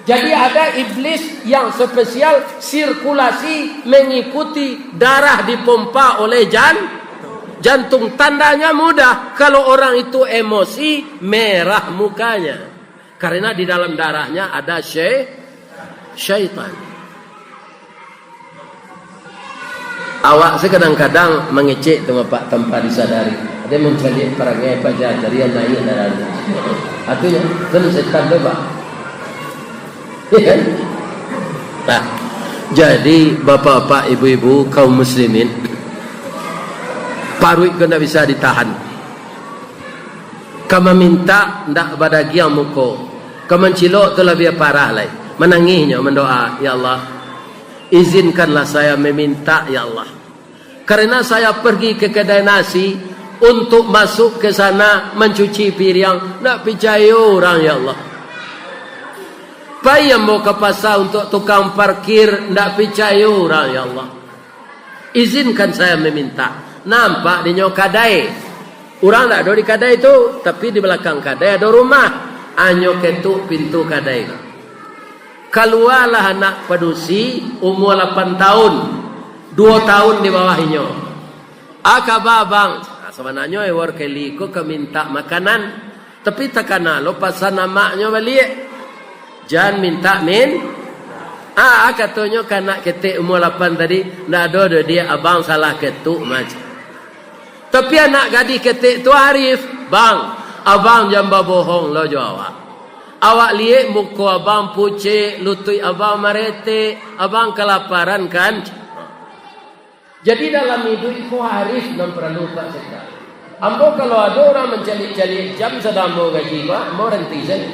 Jadi ada iblis yang spesial sirkulasi mengikuti darah dipompa oleh jan-, jantung. Tandanya mudah, kalau orang itu emosi, merah mukanya. Karena di dalam darahnya ada sy-, syaitan. Awak se kadang-kadang mangecek tu, Bapak, tanpa disadari. Ado mancaliak parangai paja dari yang naik darah tu. Artinyo, kan setan tu, Pak. Iya kan? Nah, jadi bapak-bapak, ibu-ibu, kaum muslimin, paruik ko ndak bisa ditahan. Ka mamintak ndak badagiang muko. Ka mancilok tu labiah parah lai. Manangihnyo mandoa, "Ya Allah, izinkanlah saya meminta, ya Allah. Karena saya pergi ke kedai nasi untuk masuk ke sana mencuci piriang, ndak picayo urang, ya Allah. Pai ambo ka pasa untuk tukang parkir, ndak picayo urang, ya Allah." Izinkan saya meminta. Nampak dinyo kadai. Urang ndak ado di kadai tu, tapi di balakang kadai ado rumah. Anyo ketuk pintu kadai. Kalualah anak padusi, umua lapan tahun. Duo tahun di bawah inyo. "A kaba, Bang?" Sabananyo Eworld Kelly ko ka mintak makanan, tapi takana lo pasan amaknyo baliak. Jan mintak min-, ah, katonyo ka anak ketek umua lapan tadi, "Ndak ado doh, Diak, abang salah ketuk," maja. Tapi anak gadih ketek tu arif, "Bang, abang jan babohong lo jo awak. Awak liek muko abang pucek, lutuik abang maretek, abang kalaparan kan?" Jadi dalam iduik ko arif nan paralu Pak Sekda. Ambo kalau ado urang mancaliak-caliak jam sadang ambo ngaji, Pak, ambo ranti sajo.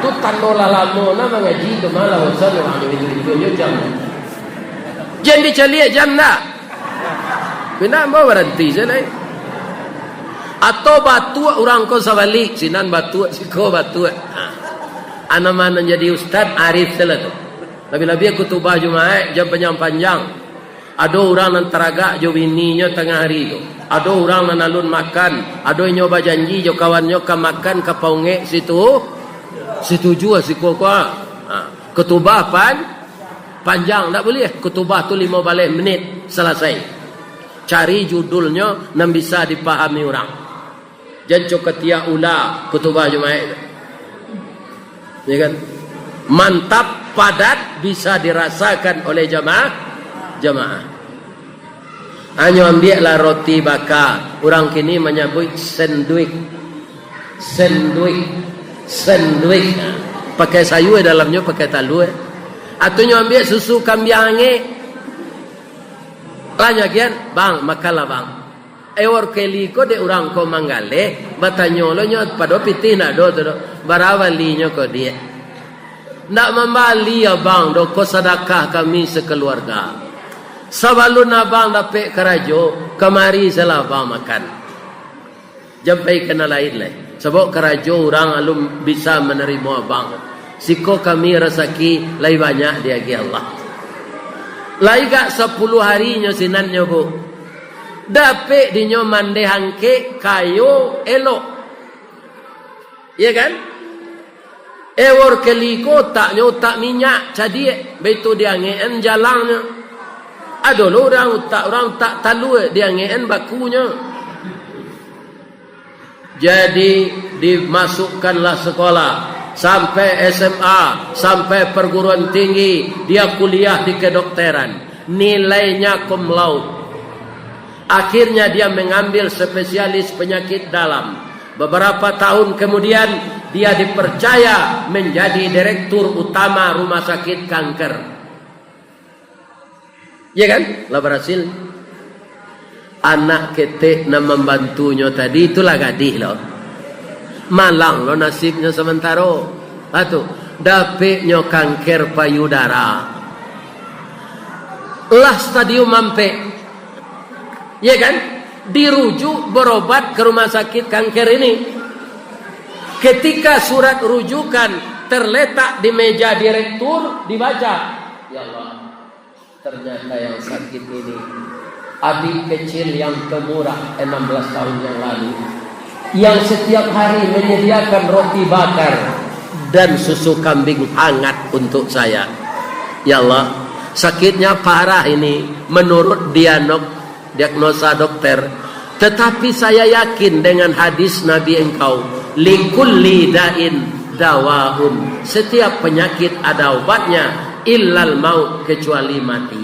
Tu tando lah lamo nah mangaji tu, malah bosan urang tu, itu, itu, itu jam. Jan dicaliak jam ndak? Pina ambo baranti sajo lai. Atau batuak urang ko sabalik, sinan batuak, siko batuak. Ha. Anak nan jadi ustad, arif salah tu. Labiah-labiah khutubah Jumaik, jan panjang-panjang. Ado urang nan taragak jo bininyo tangah ari tu. Ado urang nan alun makan. Ado inyo bajanji jo kawannyo ka makan ka paungek situ. Situju siko ko. Ha. Khutubah pan-, panjang, ndak buliah. Khutubah tu limo baleh menit, salasai. Cari judulnyo nan bisa dipahami urang. Jan co katiak ula khutubah Jumaik tu. Ya kan? Mantap, padat, bisa dirasakan oleh jamaah, jamaah. Hanyo ambiaklah roti baka. Urang kini manyabuik senduik. Senduik. Senduik. Pakai sayur dalamnyo, pakai talua. Atau nyo ambiak susu kambiang angek. Lah nyo agiahan, "Bang, makanlah, Bang." Eworld Kelly ko dek urang ko manggaleh, batanyo lo nyo pado pitih ndak ado tu doh. "Bara balinyo ko, Diak?" "Ndak mambali abang doh, ko sadakah kami sakaluarga. Sabalun abang dapek karajo, kamari sajolah abang makan. Jan pai ka nan lain lai. Sabab karajo urang alun bisa manarimo abang. Siko kami rasaki lai banyak diagiah Allah." Lai agak sapuluah ari nyo sinan nyo, Bu. Dapek dinyo mandeh angkek, kayo, elok. Iya kan? Eworld Kelly ko utaknyo utak minyak, cadiak, baitu diangekan jalangnyo. Ado lo urang utak, urang utak talua, diangekan bakunyo. Jadi, dimasukkanlah sekolah, sampai S M A, sampai perguruan tinggi, dia kuliah di kedokteran. Nilainya cum laude. Akhirnya dia mengambil spesialis penyakit dalam. Beberapa tahun kemudian, dia dipercaya menjadi direktur utama rumah sakit kanker. Ya kan? Lah berhasil. Anak ketek nan mambantunyo tadi, itulah gadih lo. Malang lo nasibnyo samantaro. Ha tu, dapeknyo kanker payudara. Lah stadium ampek. Ya kan? Dirujuk berobat ke rumah sakit kanker ini. Ketika surat rujukan terletak di meja direktur, dibaca, "Ya Allah, ternyata yang sakit ini adik kecil yang pemurah enam belas tahun yang lalu, yang setiap hari menyediakan roti bakar dan susu kambing hangat untuk saya. Ya Allah, sakitnya parah ini menurut dianok-, diagnosa dokter. Tetapi saya yakin dengan hadis Nabi Engkau, 'Likulli da'in dawaun.' Setiap penyakit ada obatnya, 'illal maut,' kecuali mati.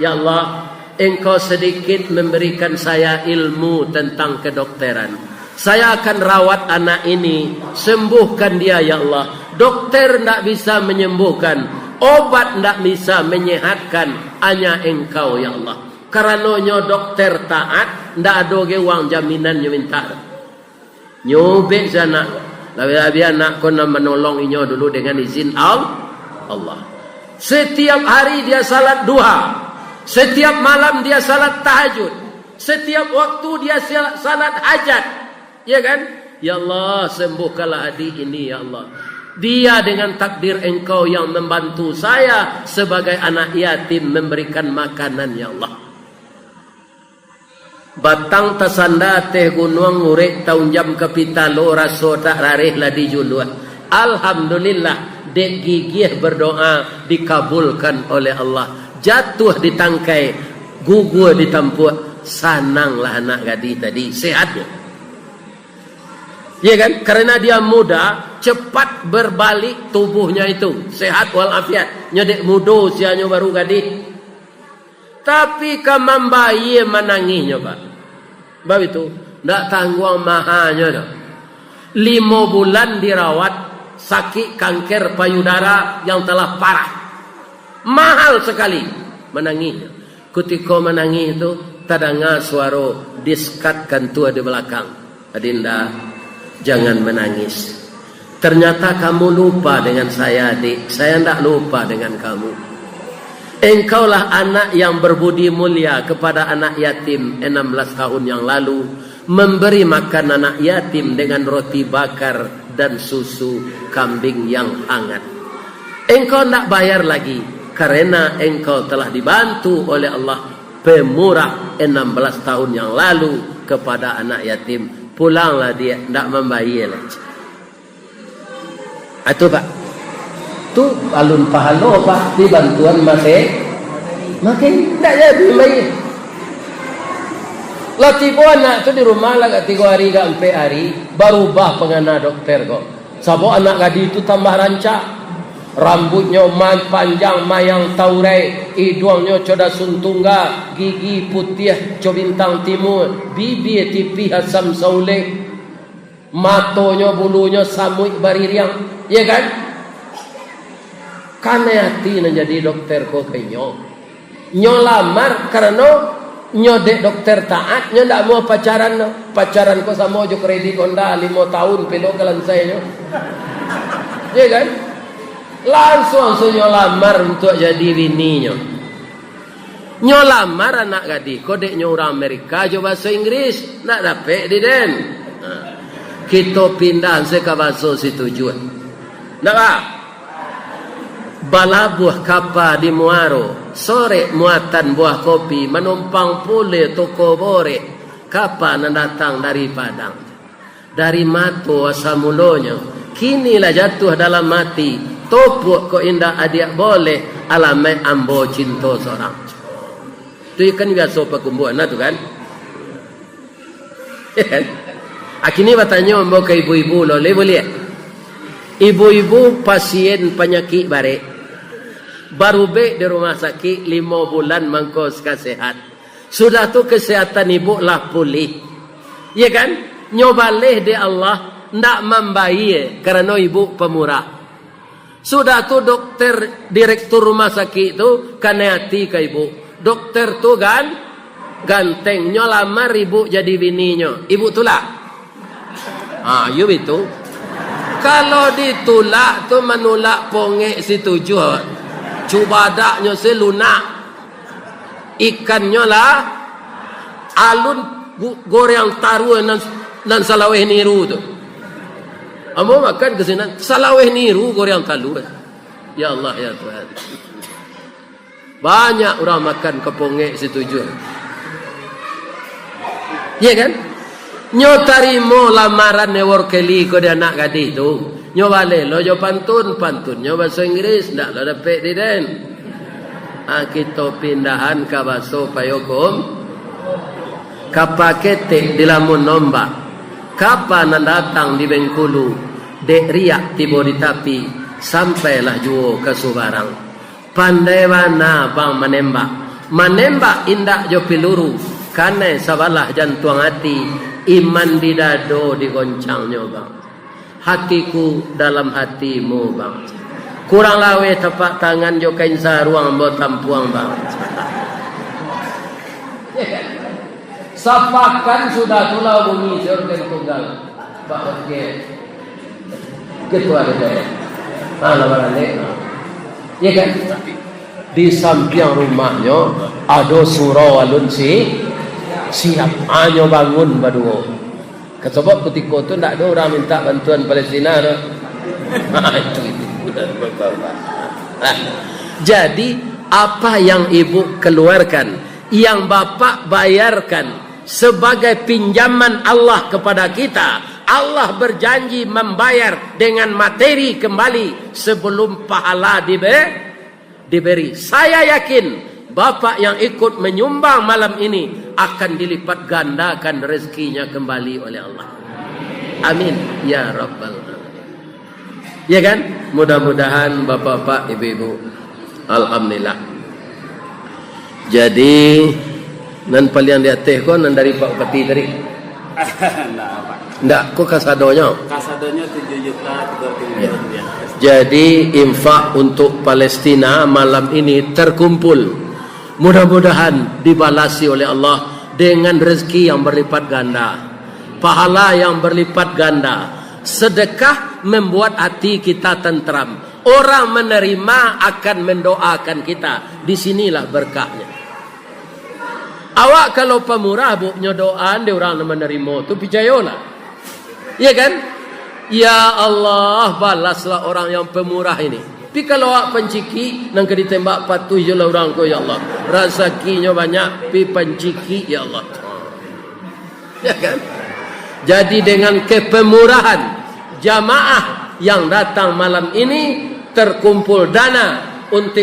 Ya Allah, Engkau sedikit memberikan saya ilmu tentang kedokteran. Saya akan rawat anak ini, sembuhkan dia, ya Allah. Dokter ndak bisa menyembuhkan, obat ndak bisa menyehatkan, hanya Engkau, ya Allah. Karanonyo dokter taat, ndak ado ge uang jaminan nyo mintak. Nyo ubek se anak. Labiah-labiah anak ko nan manolong inyo dulu dengan izin Al-, Allah. Setiap hari dia salat duha. Setiap malam dia salat tahajud. Setiap waktu dia sal-, salat hajat. Ya kan? Ya Allah, sembuhkanlah adik ini, ya Allah. Dia dengan takdir Engkau yang membantu saya sebagai anak yatim memberikan makanan, ya Allah. Batang tasanda ateh gunuang, urek taunjam ka pitalo, raso tak rareh lah dijuluak. Alhamdulillah, dek gigiah berdoa dikabulkan oleh Allah. Jatuah di tangkai, gugur di tampuak. Sananglah anak gadih tadi, sehatnyo. Ya kan? Karena dia muda, cepat berbalik tubuhnya itu, sehat walafiat. Nyo dek mudo usianyo baru gadih. Tapi ka mambayie manangihnyo, Pak. Bab itu, ndak tangguang mahanyo doh. Limo bulan dirawat, sakik kanker payudara yang telah parah. Mahal sekali manangihnyo. Kutiko manangih tu, tadanga suaro diskat kantua di balakang. "Adinda, jangan menangis. Ternyata kamu lupa dengan saya, Adik. Saya ndak lupa dengan kamu. Engkaulah anak yang berbudi mulia kepada anak yatim enam belas tahun yang lalu, memberi makan anak yatim dengan roti bakar dan susu kambing yang hangat. Engkau ndak bayar lagi, karena engkau telah dibantu oleh Allah Pemurah enam belas tahun yang lalu kepada anak yatim. Pulanglah dia, ndak mambayie lai." Itu, Pak. Tu alun pahalo, Pak, di bantuan mate-, mate, ndak jadi mambayie. Lah tibo anak tu di rumah lah agak tigo hari, agak ampek hari, barubah pangana dokter ko. Sabab anak gadih tu tambah rancak. Rambuiknyo ma-, panjang mayang taurai, iduangnyo co dasun tungga, gigi putiah co bintang timua, bibia tipih asam sauleh, matonyo bulunyo samuik baririang. Iyo kan? Kanai ati nan jadi dokter ko ka inyo. Nyo lamar karano nyo dek dokter taat, nyo ndak amuah pacaran doh. Pacaran ko samo jo kredit Honda, limo tahun pelok ka lansainyo. Iyo kan? Lansuang se nyo lamar untuak jadi bininyo. Nyo lamar anak gadih ko dek nyo urang Amerika jo bahaso Inggris, ndak dapek di den. Nah, kito pindah se ka bahaso situjuah. Ndak, Pak? Balabuah kapa di muaro, sorek muatan buah kopi, manumpang pule toko boreh, kapa nan datang dari Padang. Dari mato asa mulonyo, kini lah jatuah dalam ati, topuak kok indak adiak boleh, alamaik ambo cinto sorang. Tu kan biaso pakumbuahan tu kan? Kini batanyo ambo ka ibu-ibu lo, lai buliah? Ibu-ibu pasien panyakik barek, barubek di rumah sakik limo bulan mangko ka sehat. Sudah tu kesehatan ibu lah pulih. Iya kan? Nyo baleh dek Allah, ndak mambayie karano ibu pamurah. Sudah tu dokter, direktur rumah sakik tu kanai ati ka ibu. Dokter tu gan-, ganteng, nyo lamar ibu jadi bininyo. Ibu tulak? Ha, iyo bitu. Kalau ditulak tu manulak pongek situjuah. Cubadaknyo se lunak. Ikannyo lah alun gu-, goreng talua nan, nan salaweh niru tu. Ambo makan ka sinan, salaweh niru goreng talua. Ya Allah, ya Tuhan. Banyak urang makan ka pongek situjuah. Iya kan? Nyo tarimo lamaran Ewor Kelly ko di anak gadih tu. Nyo baleh lo jo pantun, pantunnyo bahaso Inggris, ndak lo dapek di den. Ha, kito pindahan ka bahaso payokom. Kapa ketek dilamun ombak, kapa nan datang di Bengkulu, dek riak tibo di tapi, sampailah juo ka subarang. Pandai bana bang manembak. Manembak indak jo piluru, kanai sabalah jantuang ati, iman di dado digoncangnyo, bang. Hatiku dalam hatimu, bang. Kurang laweh tapak tangan jo kain saruang ambo tampuang, bang. Sapakan sudah tu lah bunyi organ tunggal. Bak orkes. Ketua D P R. Ha, lah baralek. Iya kan? Di sampiang rumahnyo ado surau alun si-, siap. Hanyo bangun baduo. Ka sabab kutiko tu ndak ado urang mintak bantuan Palestina tu. Ha, itu, itu. Nah, jadi, apa yang ibu keluarkan, yang bapak bayarkan, sebagai pinjaman Allah kepada kita, Allah berjanji membayar dengan materi kembali sebelum pahala dibe-, diberi. Saya yakin, Bapak yang ikut menyumbang malam ini akan dilipat gandakan rezekinya kembali oleh Allah. Amin ya rabbal alamin. Ya kan? Mudah-mudahan bapak-bapak, ibu-ibu, alhamdulillah. Jadi, nan paliang di ateh ko nan dari Pak Bupati tadi? Ndak, Pak. Ndak, ko kasadonyo? Kasadonyo tujuah juta tiga ratus ribu rupiah. Jadi, infak untuk Palestina malam ini terkumpul. Mudah-mudahan dibalasi oleh Allah dengan rezeki yang berlipat ganda, pahala yang berlipat ganda. Sedekah membuat hati kita tentram. Orang menerima akan mendoakan kita. Di sinilah berkahnya. Awak kalau pamurah, Bu, nyo doaan dek urang nan manarimo tu, picayolah. Iya kan? Ya Allah, balaslah orang yang pemurah ini. Tapi kalau awak pancikik, nan ka ditembak patuih jolah urang ko, ya Allah. Rasakinyo banyak, tapi pancikik, ya Allah. Ya kan? Jadi dengan kepemurahan jamaah yang datang malam ini, terkumpul dana untuk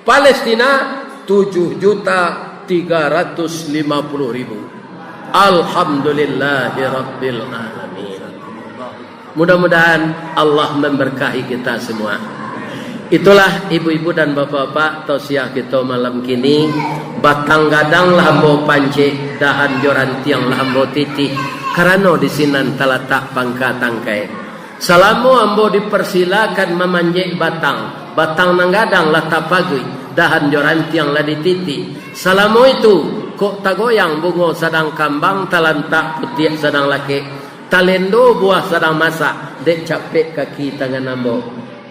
Palestina tujuh juta tiga ratus lima puluh ribu. Alhamdulillahirabbil alamin. Mudah-mudahan Allah memberkahi kita semua. Itulah ibu-ibu dan bapak-bapak, tausiah kito malam kini. Batang gadang lah ambo pancik, dahan jo rantiang lah ambo titih, karano di sinan talatak pangka tangkai. Salamo ambo dipersilakan mamanjek batang, batang nan gadang lah tapaguik, dahan jo rantiang lah dititih. Salamo itu, kok tagoyang bungo sadang kambang, talantak putiak sadang lakek, talendo buah sadang masak, dek capek kaki tangan ambo.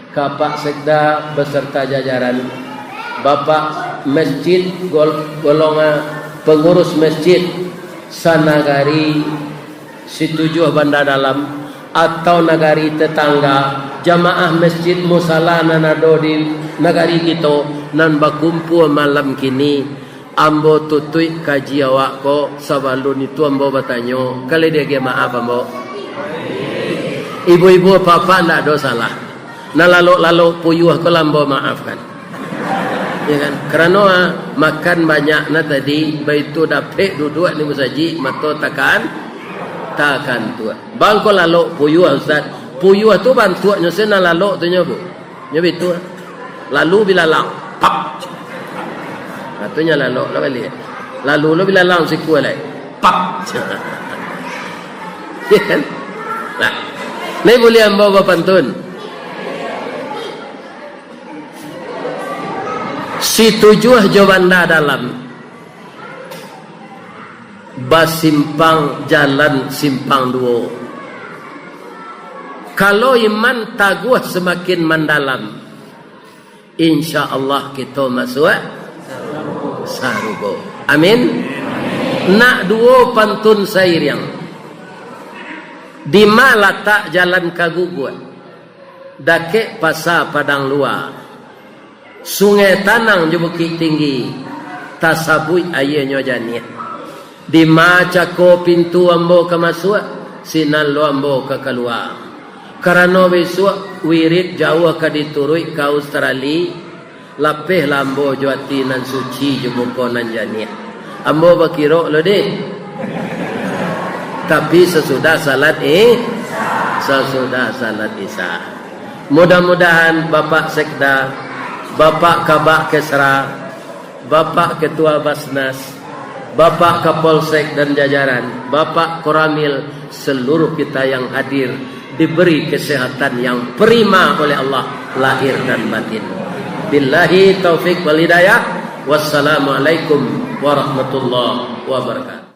Ka Pak Sekda beserta jajaran, Bapak Masjid gol-, golongan pengurus masjid sanagari Situjuah Banda Dalam, atau nagari tetangga, jamaah masjid musala nan ado di nagari kito nan bakumpua malam kini, ambo tutuik kaji awak ko. Sabalun itu ambo batanyo, ka lai diagiah maaf ambo? Ibu-ibu, apak-apak, ndak ado salah. Nan lalok-lalok puyuah ko lah ambo maafkan. Ya kan? Karano, ah, makan banyak na tadi, baitu dapek duduak di musajik, mato takan, takantuak. Bang ko lalok puyuah, Ustaz. Puyuah tu bantuaknyo se nan lalok tu nyo, Bu. Nyo baitu. Lalu bilalang, pap. Nah, tu nyo lalok lah baliak. Lalu lo bilalang sikua lai. Pap. Ya kan? Nah. Ni buliah ambo bapantun. Situjuah jo Banda Dalam basimpang jalan simpang duo. Kalau iman taguah samakin mandalam, insya Allah kito masuak sarugo. Amin. Nak duo pantun sairiang. Dima latak jalan ka Guguak? Dakek Pasa Padang Lua, Sungai Tanang jo Bukik Tinggi, tasabuik aianyo janiah. Dima cako pintu ambo ka masuak, sinan lo ambo ka kalua. Karano bisuak wirid jauah ka dituruik ka Australia, lapehlah ambo jo ati nan suci jo muko nan janiah. Ambo bakirok lo deh. Tapi sasudah salat i-, sasudah salat Isya. Mudah-mudahan Bapak Sekda, Bapak Kabak Kesra, Bapak Ketua Basnas, Bapak Kapolsek dan jajaran, Bapak Koramil, seluruh kita yang hadir diberi kesehatan yang prima oleh Allah, lahir dan batin. Billahi taufik wal hidayah. Wassalamualaikum warahmatullahi wabarakatuh.